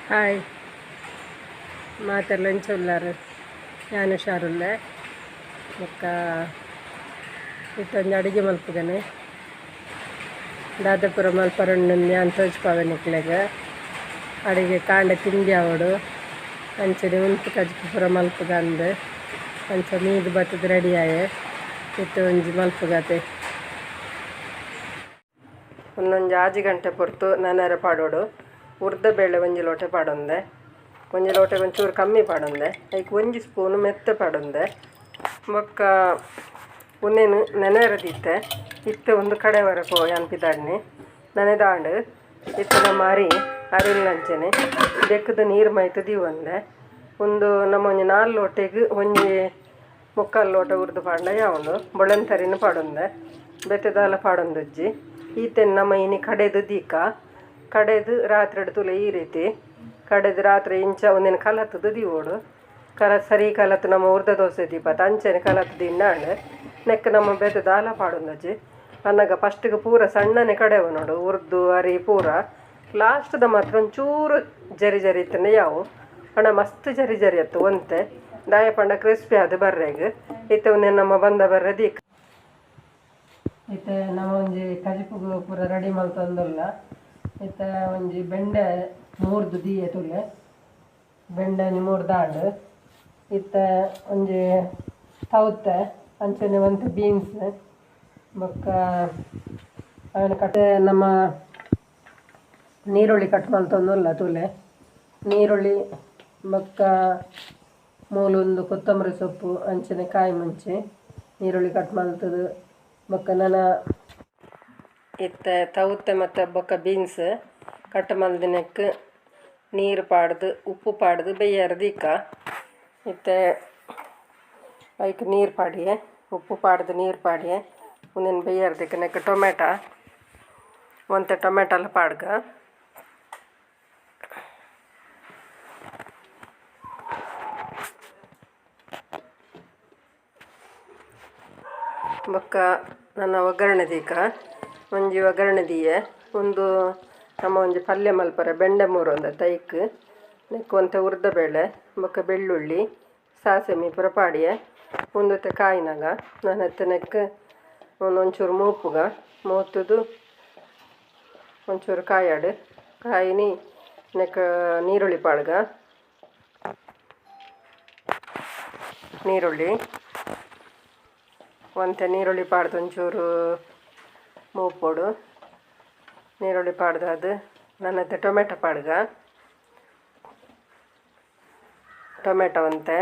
Hi ಮಾತೆಲ್ಲ ಎಂಚ ಉಲ್ಲಾರು ಯಾನ್ ಹುಷಾರುಲ್ಲೆ ಬೊಕ್ಕ ಇತ್ತೊಂಜಿ ಅಡುಗೆ ಮಲ್ಪುಗನೆ ದಾದಾಪುರ ಮಲ್ಪರಣ್ಣು ಯಾನ್ ತೋಜ್ಪಾವೆ ನಿಕ್ಲೆಗ್ ಅಡುಗೆ ಕಾಂಡೆ ತಿಂಡಿ ಆವೊಡು ಅಂಚನೆ ಉಂತು ಕಜಿಪು ಪೂರ ಮಲ್ಪುಗ ಅಂದ್ ಅಂಚ ಮೀದ್ ಬತ್ತುದು ರೆಡಿ ಆಯೆ ಇತ್ತೆ ಒಂಜಿ ಮಲ್ಪುಗತೆ ಒಂದೊಂಜಿ 6 ಗಂಟೆ ಪೊರ್ತು ನನರೆ ಪಾಡೋಡು ಉರ್ದ ಬೇಳೆ ಒಂಜಿ ಲೋಟೆ ಪಾಡೊಂದೆ ಒಂಜಿ ಲೋಟೆ ಒಂಚೂರು ಕಮ್ಮಿ ಪಾಡೊಂದೆ ಐಕ್ ಒಂಜಿ ಸ್ಪೂನು ಮೆತ್ತೆ ಪಾಡೊಂದೆ ಬೊಕ್ಕ ಉನ್ನೇನು ನೆನೆರದಿತ್ತೆ ಇತ್ತೆ ಒಂದು ಕಡೆ ವರೆಕು ಯಾನ್ ಪಿದಾಡ್ನಿ ನೆನೆದಾಂಡ್ ಇತ್ತೆ ನಮ್ಮ ಅರಿ ಅರಿಲ್ನಂಚನೆ ದೆಕ್ಕದ ನೀರು ಮೈತ್ ದೀವೊಂದೆ ಒಂದು ನಮ್ಮ ಒಂಜಿ 4 ಲೋಟೆಗ್ ಒಂಜಿ 3/4 ಲೋಟ ಉರ್ದು ಪಾಡ್ಂಡ ಯಾವುಂಡು ಬೊಳಂತರಿನ ಪಾಡೊಂದೆ ಬೇತೆ ದಾಲ ಪಾಡೊಂದುಜ್ಜಿ ಈತೆನ್ ನಮ್ಮ ಇನಿ ಕಡೆದು ದೀಕ ಕಡೆದು ರಾತ್ರಿ ತುಲೆ ಈ ರೀತಿ ಕಡೆದು ರಾತ್ರಿ ಇಂಚ ಒಂದಿನ ಕಲತ್ತದು ದೀವೊಡು ಕಲ ಸರಿ ಕಲತ್ತು ನಮ್ಮ ಉರ್ದ ದೋಸೆ ದೀಪತ ಅಂಚನೆ ಕಲತ್ತು ದಿನ್ನಾಂಡ್ ನೆಕ್ ನಮ್ಮ ಬೇತೆ ದಾಲ ಪಾಡೊಂದುಜ್ಜಿ ಅನ್ನಾಗ ಫಸ್ಟಿಗೆ ಪೂರ ಸಣ್ಣನೆ ಕಡೆವು ನೋಡು ಉರ್ದು ಅರಿ ಪೂರ ಲಾಸ್ಟ್ದ ಮಾತ್ರ ಒಂಚೂರು ಜರಿ ಜರಿ ಇತ್ತಂಡ ಯಾವು ಪಂಡ ಮಸ್ತ್ ಜರಿ ಜರಿ ಅತ್ತು ಒಂತೆ ದಾಯ ಪಂಡ ಕ್ರಿಸ್ಪಿ ಅದು ಬರ್ರೆಗ್ ಇತ್ತೆ ಒಂದೆ ನಮ್ಮ ಬಂದ ಬರ್ರೆ ದೀಕ ಇತ್ತೆ ನಮ್ಮ ಒಂಜಿ ಕಜಿಪುಗು ಪೂರ ರೆಡಿ ಮಲ್ತೊಂದುಲ್ಲ ಇತ್ತೆ ಒಂಜಿ ಬೆಂಡೆ ಮೂರ್ದು ದೀಯೆ ತುಲೆ ಬೆಂಡೆ ಒಂಜಿ ಮೂರ್ದಾಂಡ್ ಇತ್ತೆ ಒಂಜಿ ತೌತೆ ಅಂಚನೆ ಒಂತೆ ಬೀನ್ಸ್ ಬೊಕ್ಕ ಅವನ ಕಟ್ಟೆ ನಮ್ಮ ನೀರುಳ್ಳಿ ಕಟ್ ಮಲ್ತೊಂದುಲ್ಲ ತುಲೆ ನೀರುಳ್ಳಿ ಬೊಕ್ಕ ಮೂಲೊಂದು ಕೊತ್ತಂಬರಿ ಸೊಪ್ಪು ಅಂಚನೆ ಕಾಯಿ ಮುಂಚಿ ನೀರುಳ್ಳಿ ಕಟ್ ಮಲ್ತದು ಬೊಕ್ಕ ನನ ಇತ್ತೆ ತೌತೆ ಮತ್ತು ಬೊಕ್ಕ ಬೀನ್ಸ್ ಕಟ್ ಮಲ್ದಿನಕ್ಕೆ ನೀರು ಪಾಡ್ದು ಉಪ್ಪು ಪಾಡ್ದು ಬೇಯ್ಯಾರ ದೀಕ ಇತ್ತೆ ಐಕ್ ನೀರು ಪಾಡಿಯೆ ಉಪ್ಪು ಪಾಡ್ದು ನೀರು ಪಾಡಿಯೆ ಉಂದೆನ್ ಬೇಯ್ಯಾರ ದೀಕ ನೆಕ್ ಟೊಮೆಟೊ ಒಂತೆ ಟೊಮೆಟೊಲ ಪಾಡ್ಗ ಬೊಕ್ಕ ನನ ಒಗ್ಗರಣೆ ದೀಕ ಒಂಜಿ ಒಗ್ಗರಣೆ ದೀಯೆ ಒಂದು ನಮ್ಮ ಒಂಜಿ ಪಲ್ಯ ಮಲ್ಪರೆ ಬೆಂಡೆ ಮೂರೊಂದು ತೈಕ್ ನೆಕ್ ಒಂತೆ ಉರ್ದ ಬೇಳೆ ಬೊಕ್ಕ ಬೆಳ್ಳುಳ್ಳಿ ಸಾಸಿವೆ ಪೂರ ಪಾಡಿಯೆ ಒಂದೊತ್ತೆ ಕಾಯಿನಾಗ ನಾನು ನೆಕ್ ಒಂದೊಂಚೂರು ಮೂಪುಗ ಮೂತುದು ಒಂಚೂರು ಕಾಯಾಡು ಕಾಯಿನಿ ನೆಕ್ ನೀರುಳ್ಳಿ ಪಾಡ್ಗ ನೀರುಳ್ಳಿ ಒಂತೆ ನೀರುಳ್ಳಿ ಪಾಡ್ದು ಒಂಚೂರು ಮೂಪೊಡು ನೀರುಳ್ಳಿ ಪಾಡ್ದು ಅದು ನನ್ನತ್ತೆ ಟೊಮೆಟೊ ಪಾಡ್ಗ ಟೊಮೆಟೊ ಒಂತೆ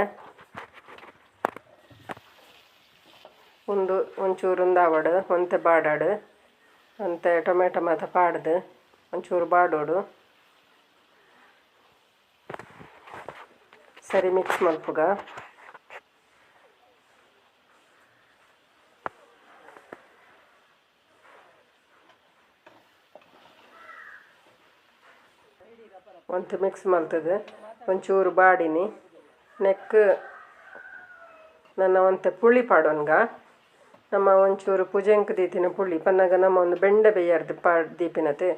ಒಂದು ಒಂಚೂರು ಉಂದಾವಡು ಒಂತೆ ಬಾಡಾಡು ಒಂತೆ ಟೊಮೆಟೊ ಮಾತ ಪಾಡ್ದು ಒಂಚೂರು ಬಾಡೋಡು ಸರಿ ಮಿಕ್ಸ್ ಮಲ್ಪುಗ ಒಂತೆ ಮಿಕ್ಸ್ ಮಲ್ತದು ಒಂಚೂರು ಬಾಡಿನಿ ನೆಕ್ ನನ್ನ ಒಂತೆ ಪುಳಿ ಪಾಡೋನ್ಗ ನಮ್ಮ ಒಂಚೂರು ಪುಜೆಂಕ್ ದೀತಿನ ಪುಳಿ ಪನ್ನಗ ನಮ್ಮ ಒಂದು ಬೆಂಡೆ ಬೇಯಾರ್ದು ಪಾ ದೀಪಿನತೆ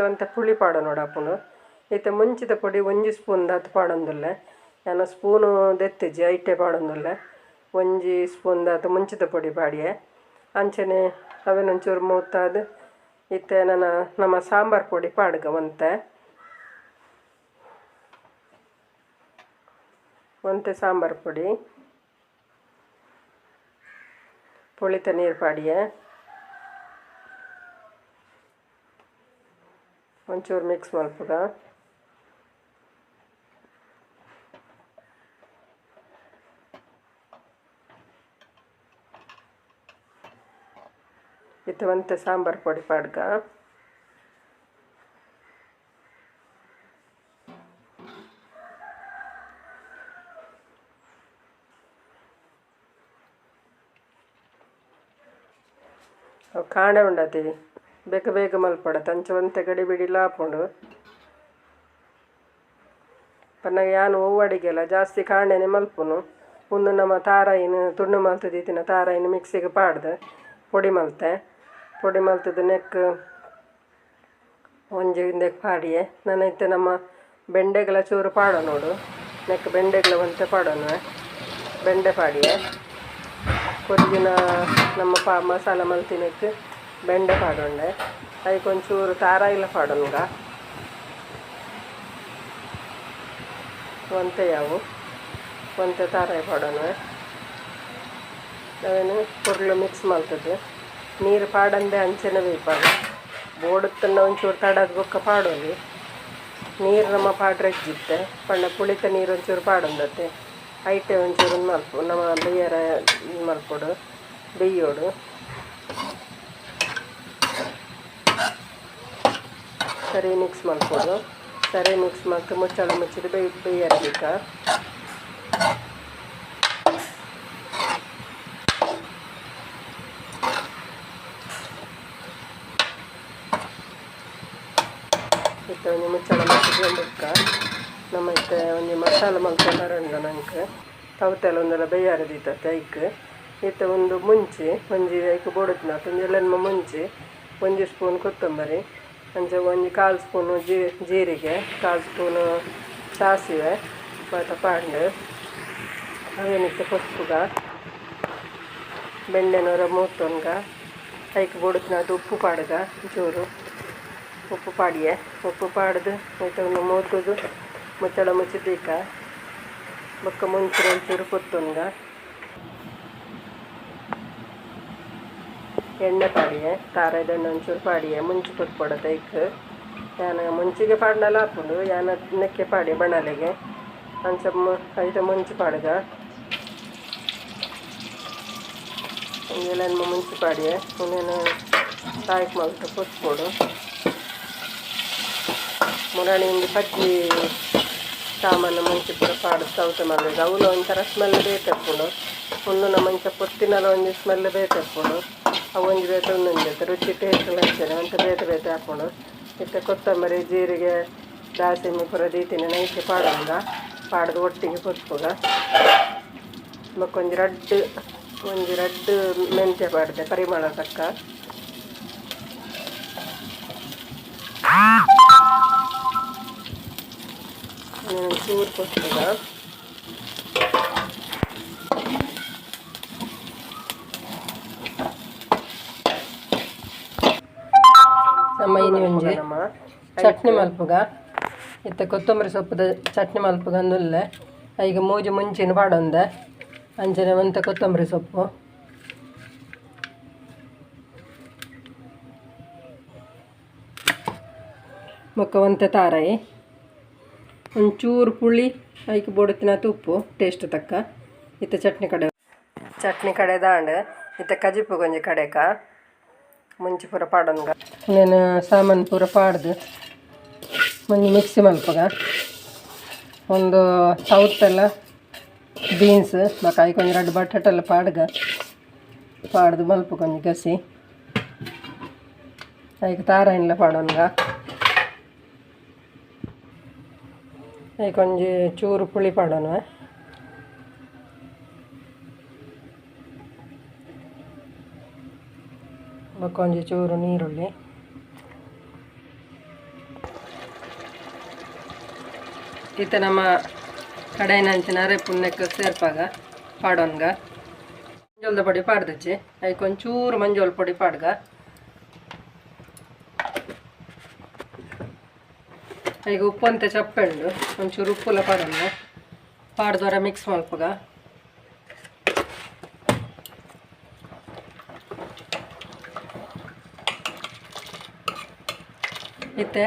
ಒಂತೆ ಪುಳಿ ಪಾಡೋ ನೋಡಾಪುಂಡು ಇತ್ತೆ ಮುಂಚಿದ ಪೊಡಿ ಒಂಜಿ ಸ್ಪೂನ್ ದಾತ್ ಪಾಡೊಂದುಲ್ಲೆ ಯಾನ ಸ್ಪೂನು ದೆತ್ತಿಜಿ ಐಟೆ ಪಾಡೊಂದುಲ್ಲೆ ಒಂಜಿ ಸ್ಪೂನ್ ದಾತ್ ಮುಂಚಿದ ಪೊಡಿ ಪಾಡಿಯೆ ಅಂಚನೆ ಅವೆನ್ ಒಂಚೂರು ಮೂತಾದ್ ಇತ್ತೆ ನನ್ನ ನಮ್ಮ ಸಾಂಬಾರು ಪೊಡಿ ಪಾಡ್ಗ ಒಂತೆ ಒಂತೆ ಸಾಂಬಾರು ಪೊಡಿ ಪುಳಿತ ನೀರು ಪಾಡಿಯೆ ಒಂಚೂರು ಮಿಕ್ಸ್ ಮಲ್ಪುಗ ಇತ್ತೆ ಒಂತೆ ಸಾಂಬಾರು ಪೊಡಿ ಪಾಡ್ಗ ಅವು ಕಾಂಡೆ ಉಂಡತಿ ಬೇಗ ಬೇಗ ಮಲ್ಪಡತ್ತೆ ಅಂಚ ಒಂತೆ ಗಡಿ ಬಿಡಿಲ ಆಪುಂಡು ಪನ್ನಗ ಯಾನ್ ಒವ್ವು ಅಡಿಗೆಲ ಜಾಸ್ತಿ ಕಾಂಡೆನೆ ಮಲ್ಪುನು ಉಂದು ನಮ್ಮ ತಾರಾಯಿನ ತುಂಡು ಮಲ್ತ್ ದೀತಿನ ತಾರಾಯಿನ ಮಿಕ್ಸಿಗೆ ಪಾಡ್ದು ಪೊಡಿ ಮಲ್ತೆ ಪೊಡಿ ಮಲ್ತದ ನೆಕ್ ಒಂಜಿ ಇಂದೆಕ್ ಪಾಡಿಯೆ ನನ ಇತ್ತೆ ನಮ್ಮ ಬೆಂಡೆಗಳ ಚೂರು ಪಾಡೋನೋಡು ನೆಕ್ ಬೆಂಡೆಗಳ ಒಂತೆ ಪಾಡೋನು ಬೆಂಡೆ ಪಾಡಿಯೆ ಕೊರಿದಿನ ನಮ್ಮ ಪಾ ಮಸಾಲ ಮಲ್ತಿನಕ್ಕೆ ಬೆಂಡೆ ಪಾಡೊಂಡೆ ಐಕ್ ಒಂಚೂರು ತಾರಾಯಿಲ ಪಾಡೊನ್ಗ ಒಂತೆ ಯಾವು ಒಂತೆ ತಾರಾಯಿ ಪಾಡೋಣ ಅವೇನು ಪೊರ್ಲು ಮಿಕ್ಸ್ ಮಲ್ತದ್ದು ನೀರು ಪಾಡಂದೆ ಅಂಚೆನೆ ಬೇಯ್ಪಾಗ ಬೋಡುತ್ತನ್ನ ಒಂಚೂರು ತಡದ ಬೊಕ್ಕ ಪಾಡೋಲಿ ನೀರು ನಮ್ಮ ಪಾಡ್ರೆಜ್ಜಿತ್ತೆ ಪಂಡ ಪುಳಿತ ನೀರು ಒಂಚೂರು ಪಾಡೊಂದತ್ತೆ ಐಟೆ ಒಂಚೂರು ಮಲ್ಪು ನಮ್ಮ ಬೇಯರ ಮಲ್ಪೊಡು ಬೇಯೋಡು ಸರಿ ಮಿಕ್ಸ್ ಮಲ್ಪೊಡು ಸರಿ ಮಿಕ್ಸ್ ಮಲ್ತು ಮುಚ್ಚಳ ಮುಚ್ಚಿದ್ದು ಬೇಯರ ಬೇಕಾ. ಇತ್ತೆ ಒಂಜಿ ಮುಚ್ಚಳ ಮುಚ್ಚಿದ್ ಬೊಕ್ಕ ನಮ್ಮ ಇತ್ತೆ ಒಂಜಿ ಮಸಾಲೆ ಮಲ್ತೊಂಡ ನಂಕ್ ತೌತೆಲ ಒಂದೆಲ ಬೇಯಾರ ದೀತತೆ ಐಕ್ ಇತ್ತೆ ಒಂದು ಮುಂಚಿ ಒಂಜಿ ಐಕ್ ಬೋಡುತ್ತಿನಾತ್ ಒಂಜಿ ಎಲ್ಮ ಮುಂಚಿ ಒಂಜಿ ಸ್ಪೂನ್ ಕೊತ್ತಂಬರಿ ಅಂಚ ಒಂಜಿ ಕಾಲು ಸ್ಪೂನು ಜೀರಿಗೆ ಕಾಲು ಸ್ಪೂನು ಸಾಸಿವೆ ಮಾತ ಪಾಡ್ಂಡ್ ಅವೇನಿತ್ತೆ ಪೊತ್ಪುಗ ಬೆಂಡೆನೊರ ಮೂತೊನ್ಗ ಐಕ್ ಬೋಡುತ್ತಿನಾತ್ ಉಪ್ಪು ಪಾಡ್ಗ ಚೂರು ಉಪ್ಪು ಪಾಡಿಯೆ ಉಪ್ಪು ಪಾಡ್ದು ಐತ ಒಂದು ಮೂತುದು ಮುಚ್ಚಳ ಮುಚ್ಚಿ ದೀಕ ಬೊಕ್ಕ ಮುಂಚಿ ಒಂಚೂರು ಪೊತ್ತೊನ್ಗ ಎಣ್ಣೆ ಪಾಡಿಯೆ ತಾರಾಯ್ದ ಎಣ್ಣೆ ಒಂಚೂರು ಪಾಡಿಯೆ ಮುಂಚಿ ಪೊತ್ಪೊಡತೆ ಐಕ್ ಯಾನ್ ಮುಂಚಿಗೆ ಪಾಡ್ನಲ ಆಪುಂಡು ಯಾನ್ ನೆಕ್ಕೆ ಪಾಡಿಯೆ ಬಣಲೆಗೆ ಅಂಚ ಐತ ಮುಂಚಿ ಪಾಡ್ಗ ಒಂಜಿ ಮುಂಚಿ ಪಾಡಿಯೆ ಉಂದೆನ್ ಲಾಯ್ಕ್ ಮಲ್ತ್ ಪೊತ್ಪೊಡು ಮುರಾಣಿ ಒಂಜಿ ಪಜ್ಜಿ ಸಾಮಾನು ಮುಂಚಿ ಪೂರ ಪಾಡ್ದ್ ಸೌತೆ ಮಲ್ಪುವೆರ್ ಅವ್ಲ ಒಂಥರ ಸ್ಮೆಲ್ ಬೇತೆ ಇಪ್ಪುಂಡು ಉಂದು ನಮ್ಮ ಇಂಚ ಪೊತ್ತಿನಲ ಒಂಜಿ ಸ್ಮೆಲ್ ಬೇತೆ ಇಪ್ಪುಂಡು ಅವು ಒಂಜಿ ಬೇತೆ ಉಂದೊಂಜಿ ಬೇತೆ ರುಚಿ ಟೇಸ್ಟ್ ಎಲ್ಲ ಅಂಚನೆ ಒಂತೆ ಬೇತೆ ಬೇತೆ ಆಪುಂಡು. ಇತ್ತೆ ಕೊತ್ತಂಬರಿ ಜೀರಿಗೆ ದಾಸಿಮಿ ಪೂರ ದೀತಿನಿ ನೈಟ್ ಪಾಡೊಂದ ಪಾಡ್ದ್ ಒಟ್ಟಿಗೆ ಪೊತ್ಪುಗ ಬೊಕ್ಕ ಒಂಜಿ ರಡ್ಡ್ ಮೆಂತ್ಯ ಪಾಡ್ದೆ ಪರಿಮಳ ತಕ್ಕ. ಚೂರು ಪೊತ್ಪುಗ ನಮ್ಮ ಇನಿ ಒಂಜಿ ಚಟ್ನಿ ಮಲ್ಪುಗ ಇತ್ತೆ ಕೊತ್ತಂಬರಿ ಸೊಪ್ಪುದ ಚಟ್ನಿ ಮಲ್ಪುಗ ಅಂದುಲ್ಲೆ ಐಕ್ ಮೂಜಿ ಮುಂಚಿನ ಪಾಡೊಂದೆ ಅಂಚನೆ ಒಂತೆ ಕೊತ್ತಂಬರಿ ಸೊಪ್ಪು ಬೊಕ್ಕ ಒಂತೆ ತಾರಾಯಿ ಒಂಚೂರು ಪುಳಿ ಐಕ್ ಬೋಡುತ್ತಿನಾತ್ ಉಪ್ಪು ಟೇಸ್ಟ್ ತಕ್ಕ. ಇತ್ತೆ ಚಟ್ನಿ ಕಡೆ ಚಟ್ನಿ ಕಡೆದಾಂಡ್ ಇತ್ತೆ ಕಜಿಪುಗ್ ಒಂಜಿ ಕಡೆಕ ಮುಂಚಿ ಪೂರ ಪಾಡೊನ್ಗ ಉಂದೆನ್ ಸಾಮಾನು ಪೂರ ಪಾಡ್ದು ಒಂಜಿ ಮಿಕ್ಸಿ ಮಲ್ಪುಗ ಒಂದು ಸೌತೆಲ್ಲ ಬೀನ್ಸ್ ಬೊಕ ಐಕ್ ಒಂಜಿ ರಡ್ಡ್ ಬಟಾಟೆಲ ಪಾಡ್ಗ ಪಾಡ್ದು ಮಲ್ಪುಗ ಒಂಜಿ ಗಸಿ ಐಕ್ ತಾರಾಯಿನ್ಲ ಪಾಡೊನ್ಗ ಐಕ್ ಒಂಜಿ ಚೂರು ಪುಳಿ ಪಾಡೊನುವ ಬೊಕ ಒಂಜಿ ಚೂರು ನೀರುಳ್ಳಿ ಇತ್ತೆ ನಮ್ಮ ಕಡಾಯಿನಂಚಿನ ಅರೆಪುನೆಕ್ ಸೇರ್ಪಾಗ ಪಾಡೊನ್ಗ ಮಂಜೊಲ್ದ ಪೊಡಿ ಪಾಡ್ದಚ್ಚಿ ಐಕ್ ಒಂಚೂರು ಮಂಜೊಲ್ ಪೊಡಿ ಪಾಡ್ಗ ಐಕ್ ಉಪ್ಪು ಒಂತೆ ಚಪ್ಪೆ ಉಂಡು ಒಂಚೂರು ಉಪ್ಪುಲ ಪಾಡೊನ್ಗ ಪಾಡ್ದೊರ ಮಿಕ್ಸ್ ಮಲ್ಪುಗ ಇತ್ತೆ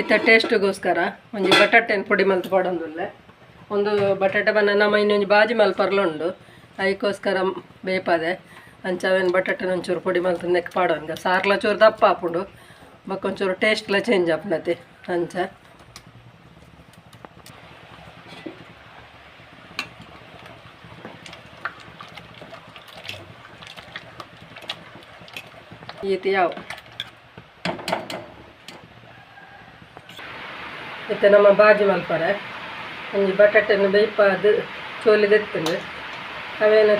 ಇತ್ತೆ ಟೇಸ್ಟ್ಗೋಸ್ಕರ ಒಂಜಿ ಬಟಾಟೆನ್ ಪೊಡಿ ಮಲ್ತ್ ಪಾಡೊಂದುಲ್ಲೆ ಒಂದು ಬಟಾಟೆ ಬನ್ನ ನಮ್ಮ ಇನ್ನೊಂಜಿ ಬಾಜಿ ಮಲ್ಪರ್ಲ ಉಂಡು ಐಕೋಸ್ಕರ ಬೇಪಾದೆ ಅಂಚ ಅವೇನು ಬಟಾಟೆನ ಒಂಚೂರು ಪೊಡಿ ಮಲ್ತ್ ನೆಕ್ ಪಾಡೊನ್ಗ ಸಾರ್ಲ ಚೂರು ದಪ್ಪ ಆಪುಂಡು ಬೊಕ್ಕ ಒಂಚೂರು ಟೇಸ್ಟ್ಲ ಚೇಂಜ್ ಆಪುಂಡತೆ ಅಂಚ. ಈತ್ ಯಾವು ಇತ್ತೆ ನಮ್ಮ ಬಾಜಿ ಮಲ್ಪರೆ ಒಂಜಿ ಬಟಾಟೆನ್ ಬೇಯ್ಪಾದ್ ಚೋಲಿ ದೆತ್ತುಂಡು ಅವೇನು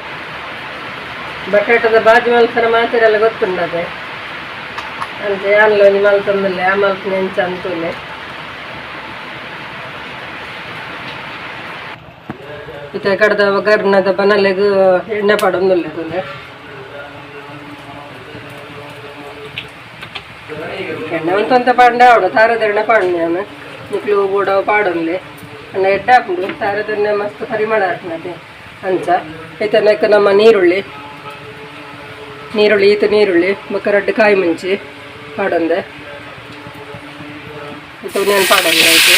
ಬಟಾಟದ ಬಾಜಿ ಮಲ್ಪರೆ ಮಾತೆರೆಲ್ಲ ಗೊತ್ತುಂಡದೆ ಅಂಚ ಯಾನ್ಲ ಒಂಜಿ ಮಲ್ತೊಂದುಲ್ಲೆ ಆ ಮಲ್ಪುನ ಎಂಚ ಅಂತೂಲೆ. ಇತ್ತೆ ಕಡ್ದ ಒಗ್ಗರಣೆದ ಬನಲೆಗ್ ಎಣ್ಣೆ ಪಾಡೊಂದುಲ್ಲೆ ತೂಲೆ ಎಣ್ಣೆ ಒಂತೊಂತೆ ಪಾಡ್ಂಡ ಆವೊಡು ತಾರೆದ ಎಣ್ಣೆ ಪಾಡ್ನೆ ಯಾನ್ ನಿಕ್ಲು ಬೋಡ ಪಾಡೊನ್ಲೆ ಅಂಡ ಎಡ್ಡೆ ಆಪುಂಡು ತಾರೆದ ಎಣ್ಣೆ ಮಸ್ತ್ ಪರಿಮಳ ಆಪುಂಡು ಅಂಚ ಇತ್ತೆ ನೆಕ್ಕ್ ನಮ್ಮ ನೀರುಳ್ಳಿ ನೀರುಳ್ಳಿ ಈತ ನೀರುಳ್ಳಿ ಬೊಕ್ಕ ರಡ್ಡ್ ಕಾಯಿ ಮುಂಚಿ ಪಾಡೊಂದೆ ಇತ್ತೆ ಉಂದೆನ್ ಪಾಡೊಂದೆ ಐಕ್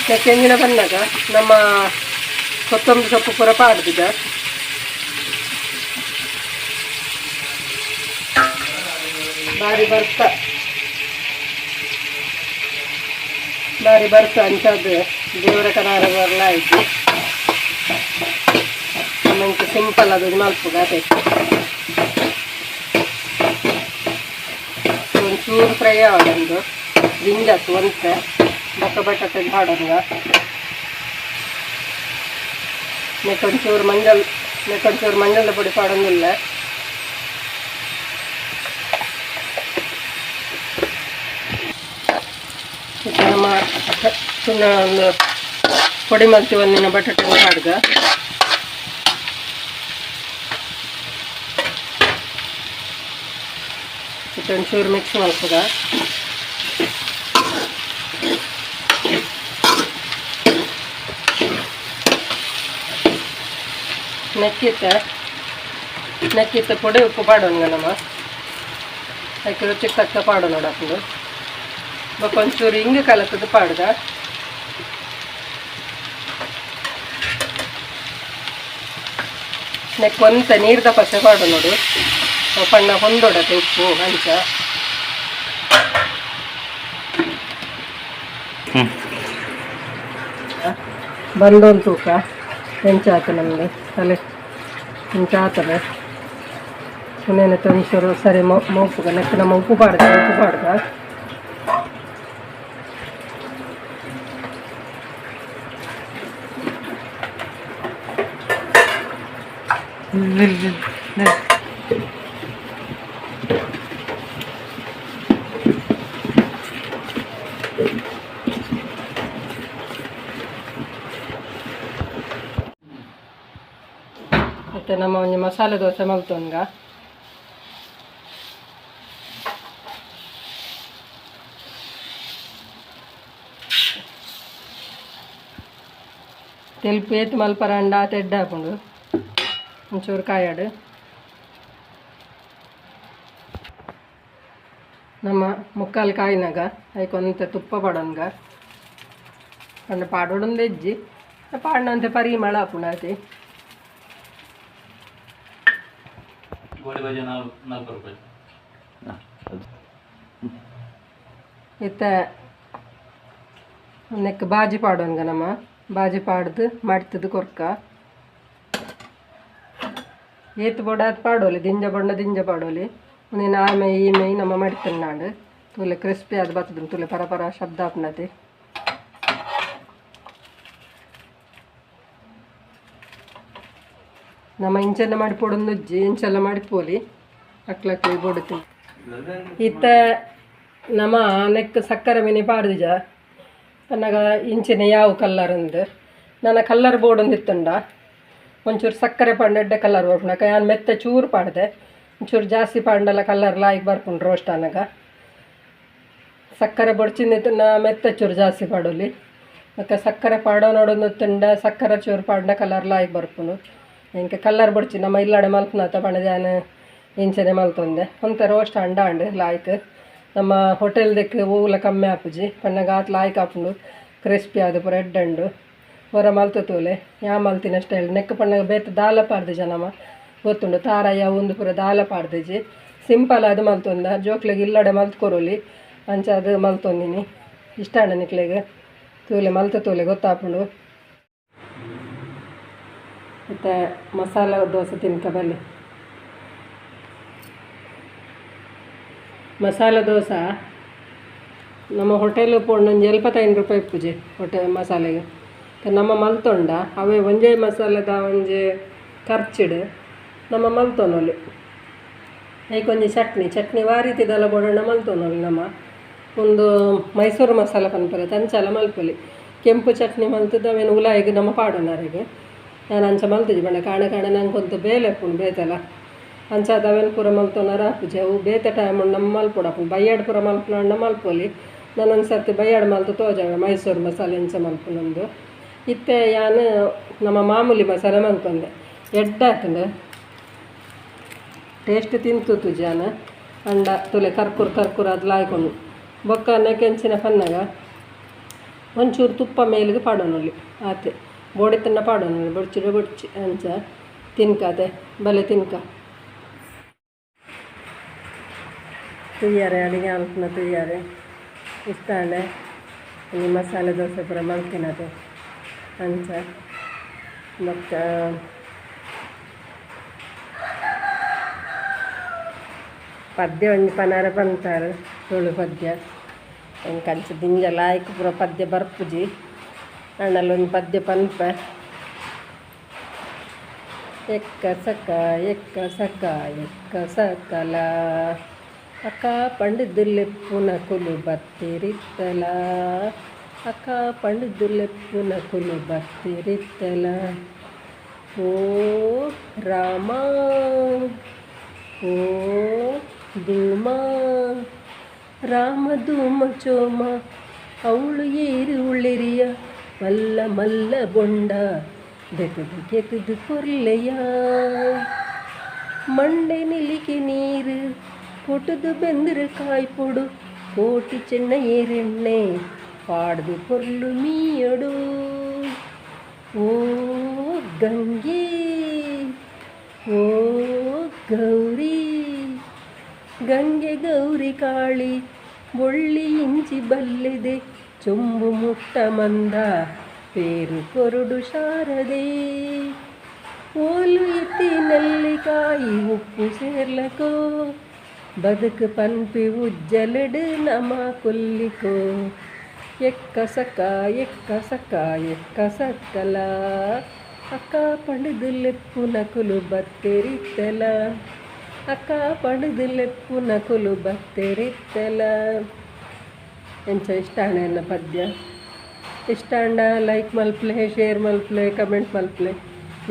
ನೆಕ್ಕ್ ಎಂಜಿನ ಪನ್ನಗ ನಮ್ಮ ಕೊತ್ತಂಬರಿ ಸೊಪ್ಪು ಪೂರ ಪಾಡ್ದಿದ ಬಾರಿ ಬರ್ತ ಬಾರಿ ಬರ್ತ ಅಂಚಾದ್ ದೇವರ ಕನಾರ ಬರ್ಲ ಆಯ್ತು ನಮ್ಮಂಚ ಸಿಂಪಲ್ ಅದು ಮಲ್ಪುಗ ಅದೇ ಒಂಚೂರು ಫ್ರೈ ಆವೊಂದು ದಿಂಜತ್ತು ಒಂತೆ ಬೊಕ್ಕ ಬಟಾಟೆ ಪಾಡೊಂಗ ನೆಕ್ಕ್ ಒಂಚೂರು ಮಂಜಲ್ ನೆಕ್ಕ್ ಒಂಚೂರು ಮಂಜಲ್ದ ಪೊಡಿ ಪಾಡೊಂದುಲ್ಲೆ ನಮ್ಮ ಒಂದು ಪೊಡಿ ಮಲ್ತಿ ಒಂದಿನ ಬಟಾಟೆ ಪಾಡ್ಗ ಇತ್ತೆ ಒಂಚೂರು ಮಿಕ್ಸ್ ಮಲ್ಪುಗ ನೆಕ್ಕಿತ್ತೆ ನೆಕ್ಕಿತ್ತೆ ಪೊಡಿ ಉಪ್ಪು ಪಾಡೋಣ ನಮ್ಮ ಅದಕ್ಕೆ ರುಚಿಗೆ ತಕ್ಕ ಪಾಡೋಣ ನೋಡಪ್ಪುಂಡು ಬೊಕ್ಕ ಒಂಚೂರು ಇಂಗ್ ಕಲತದ ಪಾಡ್ದ ನೆಕ್ ಒಂತೆ ನೀರ್ದ ಪಸೆ ಪಾಡು ನೋಡು ಪಣ್ಣ ಹೊಂದೊಡತೆ ಉಪ್ಪು ಅಂಚ ಬಂದೊಂದು ತೂಕ ಎಂಚಾತ ನಮ್ಮದು ತಲೆ ಇಂಚಾತದೆ ಇನ್ನೇನು ಒಂಚೂರು ಸರಿ ಮೌಪುಗ ನೆಕ್ ನಮ್ಮ ಉಪ್ಪು ಪಾಡ್ದ ಉಪ್ಪು ಪಾಡ್ದ ಮತ್ತು ನಮ್ಮ ಒಂಜಿ ಮಸಾಲೆ ದೋಸೆ ಮಲ್ತೊಂಗ ತೆಲ್ಪು ಏತ್ ಮಲ್ಪರಂಡ ಆತ್ ಎಡ್ಡೆ ಆಪುಂಡು ಒಂಚೂರು ಕಾಯಾಡು ನಮ್ಮ ಮುಕ್ಕಾಲು ಕಾಯಿನಾಗ ಐಕ್ ಒಂತೆ ತುಪ್ಪ ಪಾಡೊನ್ಗ ಪಂಡ ಪಾಡೊಡೊಂದು ಎಜ್ಜಿ ಪಾಡ್ನಂತೆ ಪರಿಮಳ ಆಪುಂಡು ಆತೆ ಗೋಳಿ ಬಜೆ 4 ರೂಪಾಯಿ. ಇತ್ತೆ ನೆಕ್ ಬಾಜಿ ಪಾಡೊನ್ಗ ನಮ್ಮ ಬಾಜಿ ಪಾಡ್ದು ಮಡ್ತದು ಕೊರ್ಕ ಏತ್ ಬೋಡಾತ್ ಪಾಡೋಲಿ ದಿಂಜ ಬೊಂಡ ದಿಂಜ ಪಾಡೋಲಿ ಒಂದಿನ ಆ ಮೈ ಈ ಮೈ ನಮ್ಮ ಮಡ್ತನ್ನಾಂಡ್ ತೂಲೆ ಕ್ರಿಸ್ಪಿ ಅದು ಬರ್ತದೆ ತೂಲೆ ಪರ ಪರ ಶಬ್ದ ಆಪುನತೆ ನಮ್ಮ ಇಂಚೆಲ್ಲ ಮಾಡಿ ಪೊಡೊಂದುಜ್ಜಿ ಇಂಚೆಲ್ಲ ಮಾಡಿ ಪೋಲಿ ಅಕ್ಲಕ್ಲಿ ಬೋಡುತ್ತಿ ಇತ್ತ ನಮ್ಮ ನೆಕ್ ಸಕ್ಕರೆ ಮಿನಿ ಪಾಡ್ದಿಜ ಪನ್ನಗ ಇಂಚಿನ ಯಾವ ಕಲ್ಲರ್ ಅಂದ್ ನನ್ನ ಕಲ್ಲರ್ ಬೋರ್ಡ್ ಒಂಚೂರು ಸಕ್ಕರೆ ಪಾಂಡ ಎಡ್ಡೆ ಕಲ್ಲರ್ ಬರ್ಪುಂಡು ಯಾನ್ ಮೆತ್ತೆ ಚೂರು ಪಾಡ್ದೆ ಒಂಚೂರು ಜಾಸ್ತಿ ಪಾಂಡಲ ಕಲ್ಲರ್ ಲಾಯ್ಕ್ ಬರ್ಪುಂಡು ರೋಸ್ಟ್ ಆನಗ ಸಕ್ಕರೆ ಬೊಡ್ಚಿಂದಿತ್ತುಂಡ ಮೆತ್ತೆ ಚೂರು ಜಾಸ್ತಿ ಪಾಡೊಲಿ ಬೊಕ್ಕ ಸಕ್ಕರೆ ಪಾಡೋ ನೋಡೊಂದಿತ್ತುಂಡ ಸಕ್ಕರೆ ಚೂರು ಪಾಡ್ಂಡ ಕಲರ್ ಲಾಯ್ಕ್ ಬರ್ಪುಂಡು ಎಂಕ್ ಕಲ್ಲರ್ ಬೊಡ್ಚಿ ನಮ್ಮ ಇಲ್ಲಡೆ ಮಲ್ಪುನತ ಪಂಡ ಯಾನ್ ಇಂಚನೆ ಮಲ್ತೊಂದೆ ಒಂತೆ ರೋಸ್ಟ್ ಅಂಡ ಅಂಡ್ ಲಾಯ್ಕ್ ನಮ್ಮ ಹೋಟೆಲ್ ದೆಕ್ ಓವುಲ ಕಮ್ಮಿ ಆಪುಜಿ ಪನ್ನಗ ಆತ್ ಲಾಯ್ಕ್ ಆಪುಂಡು ಕ್ರಿಸ್ಪಿ ಆದ್ ಪೂರ ಎಡ್ಡೆ ಉಂಡು ಒರ ಮಲ್ತು ತೂಲೆ ಯಾ ಮಲ್ತಿನ ಸ್ಟೈಲ್ ನೆಕ್ ಪನ್ನಗ ಬೇತೆ ದಾಲ ಪಾಡ್ದಿಜ ನಮ ಗೊತ್ತುಂಡು ತಾರಾಯ ಉಂದು ಪೂರ ದಾಲ ಪಾಡ್ದಿಜಿ ಸಿಂಪಲ್ ಆದ್ ಮಲ್ತೊಂದ ಜೋಕ್ಲೆಗ್ ಇಲ್ಲಡೆ ಮಲ್ತ್ ಕೊರೊಲಿ ಅಂಚ ಅದು ಮಲ್ತೊಂದಿನಿ ಇಷ್ಟ ಆಂಡ ನಿಕ್ಲೆಗ್ ತೂಲೆ ಮಲ್ತು ತೂಲೆ ಗೊತ್ತಾಪುಂಡು. ಇತ್ತೆ ಮಸಾಲ ದೋಸೆ ತಿನ್ಕ ಬಲ್ಲಿ. ಮಸಾಲೆ ದೋಸೆ ನಮ್ಮ ಹೋಟೆಲ್ ಪೋಂಡ ಒಂಜಿ 75 ರೂಪಾಯಿ ಇಪ್ಪುಜಿ ಹೋಟೆಲ್ ಮಸಾಲೆಗೆ. ನಮ್ಮ ಮಲ್ತೊಂಡ ಅವೇ ಒಂಜೇ ಮಸಾಲೆದ ಒಂಜಿ ಖರ್ಚಿಡು ನಮ್ಮ ಮಲ್ತೊನೊಲಿ. ಐಕ್ ಒಂಜಿ ಚಟ್ನಿ ಚಟ್ನಿ ವಾ ರೀತಿದಲ ಬೋಡಂಡ ಮಲ್ತೊನೊಲಿ ನಮ್ಮ. ಒಂದು ಮೈಸೂರು ಮಸಾಲೆ ಪನ್ಪೆರ್ ಅಂಚಲ ಮಲ್ಪೊಲಿ. ಕೆಂಪು ಚಟ್ನಿ ಮಲ್ತದ ಅವೇನು ಉಲಾಯಿಗ್ ನಮ್ಮ ಪಾಡೊನರೆಗ್ ಯಾನ್ ಅಂಚ ಮಲ್ತಿಜಿ ಪಂಡ ಕಾಣೆ ಕಾಣೆ ನಂಗೊಂತು ಬೇಲೆ ಉಪ್ಪುಂಡು ಬೇತೆಲ ಅಂಚಾದ್ ಅವೇನು ಪೂರ ಮಲ್ತೊನರ ಆಪುಜಿ ಅವು ಬೇತೆ ಟೈಮ್ ನಮ್ಮ ಮಲ್ಪೊಡಾಪುಂಡು ಬಯ್ಯಾಡ್ ಪೂರ ಮಲ್ಪುನಂಡ ಮಲ್ಪೊಲಿ ನಾನು ಒಂದು ಸರ್ತಿ ಬಯ್ಯಾಡ್ ಮಲ್ತು ತೋಜಾವೆ ಮೈಸೂರು ಮಸಾಲೆ ಎಂಚ ಮಲ್ಪುನಂದು ಇತ್ತೆ ಯಾನ್ ನಮ್ಮ ಮಾಮೂಲಿ ಮಸಾಲೆ ಮಲ್ತೊಂದೆ ಎಡ್ಡೆ ಆತುಂಡು ಟೇಸ್ಟ್ ತಿಂತು ಜಾನ ಅಂಡ ತುಲೆ ಕರ್ಕುರ್ ಕರ್ಕುರ್ ಅದು ಲಾಯ್ಕೊಂಡು ಬೊಕ್ಕ ನೆಕೆಂಚಿನ ಪನ್ನಗ ಒಂಚೂರು ತುಪ್ಪ ಮೇಲಿಗೆ ಪಾಡೋನಲ್ಲಿ ಆತೆ ಬೋಡಿ ತನ್ನ ಪಾಡೋನಲ್ಲಿ ಬೊಡ್ಚಿಡ ಬೊಡ್ಚಿ ಅಂಚ ತಿನ್ಕಾತೆ ಬಲೆ ತಿನ್ಕ ತುಯ್ಯಾರೆ ಅಡುಗೆ ಅಲ್ಪನ ತುಯ್ಯಾರೆ ಇಷ್ಟಾಂಡೆ ಈ ಮಸಾಲೆ ದೋಸೆ ಪೂರ ಮಲ್ತಿನತೆ ಅಂಚ ಬೊಕ್ಕ ಪದ್ಯ ಒಂಜಿ ಪನಾರ ಪಂತಾರ್ ತುಳು ಪದ್ಯ ಎಂಕ್ ಅಂಚ ದಿಂಜ ಲಾಯ್ಕ್ ಪೂರ ಪದ್ಯ ಬರ್ಪುಜಿ ಆಂಡಲ ಒಂಜಿ ಪದ್ಯ ಪನ್ಪೆ ಎಕ್ಕ ಸಕ ಎಕ್ಕ ಸಕ ಎಕ್ಕ ಸಕಲ ಅಕ್ಕ ಪಂಡುದು ಲೆಪ್ಪುನಕುಲು ಬತ್ತಿರಿತ್ತಲ ಅಕ್ಕ ಪಂಡುದು ಲೆಪ್ಪುನಕುಲು ಬತ್ತಿರಿತ್ತಲ ಓ ರಾಮ ಓ ಧೂಮ ರಾಮ ಧೂಮ ಚೋಮ ಅವಳು ಏರು ಉಳ್ಳಿರಿಯ ಮಲ್ಲ ಮಲ್ಲ ಬೊಂಡ ದೆತದು ಕೆತದು ಕೊರ್ಲೆಯ ಮಂಡೆ ನಿಲಿಕೆ ನೀರು ಕೊಟುದು ಬೆಂದಿರು ಕಾಯ್ಪೊಡು ಕೋಟಿ ಚೆನ್ನ ಏರೆಣ್ಣೆ ಪಾಡ್ದು ಪೊರ್ಲು ಮೀಯಡು ಓ ಗಂಗೆ ಓ ಗೌರಿ ಗಂಗೆ ಗೌರಿ ಕಾಳಿ ಬೊಳ್ಳಿ ಇಂಚಿ ಬಲ್ಲಿದೆ ಚೊಂಬು ಮುಟ್ಟ ಮಂದ ಪೇರು ಕೊರುಡು ಶಾರದೆ ಓಲು ಇತ್ತಿ ನೆಲ್ಲಿಕಾಯಿ ಉಪ್ಪು ಸೇರ್ಲಕೋ ಬದುಕು ಪನ್ಪಿ ಉಜ್ಜಲಡು ನಮ ಕೊಲ್ಲಿಕೋ ಎಕ್ಕ ಸಕ ಎಕ್ಕ ಸಕ ಎಕ್ಕ ಸಕ್ಕಲ ಅಕ್ಕ ಪಂಡುದು ಲೆಪ್ಪುನಕುಲು ಬತ್ತೆರಿತ್ತಲ ಅಕ್ಕ ಪಂಡುದು ಲೆಪ್ಪುನಕುಲು ಬತ್ತೆರಿತ್ತಲ ಎಂಚ ಇಷ್ಟ ಎನ್ನ ಪದ್ಯ ಇಷ್ಟ ಅಂಡ ಲೈಕ್ ಮಲ್ಪ್ಲೆ ಶೇರ್ ಮಲ್ಪ್ಲೆ ಕಮೆಂಟ್ ಮಲ್ಪ್ಲೆ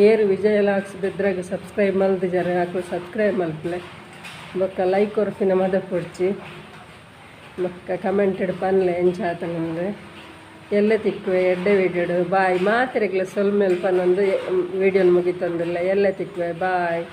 ಏರು ವಿಜಯ ಲಾಕ್ಸ್ ಬೆದ್ರಾಗ ಸಬ್ಸ್ಕ್ರೈಬ್ ಮಲ್ದಿಜಾರೆ ಹಾಕು ಸಬ್ಸ್ಕ್ರೈಬ್ ಮಲ್ಪ್ಲೆ ಬೊಕ್ಕ ಲೈಕ್ ಕೊರ್ಪಿನ ಮದ ಪೊಡ್ಚಿ ಬೊಕ್ಕ ಕಮೆಂಟೆಡ್ ಪನ್ಲೆ ಎಂಚ ಆತನಂದು ಎಲ್ಲ ತಿಕ್ಕುವೆ ಎಡ್ಡೆ ವಿಡಿಯೋಡು ಬಾಯ್ ಮಾತ್ರೆಗ್ಲ ಸೊಲ್ಮೆಲ್ ಪನ್ನೊಂದು ವಿಡಿಯೋನ ಮುಗಿತಂದಿಲ್ಲ ಎಲ್ಲ ತಿಕ್ಕುವೆ ಬಾಯ್.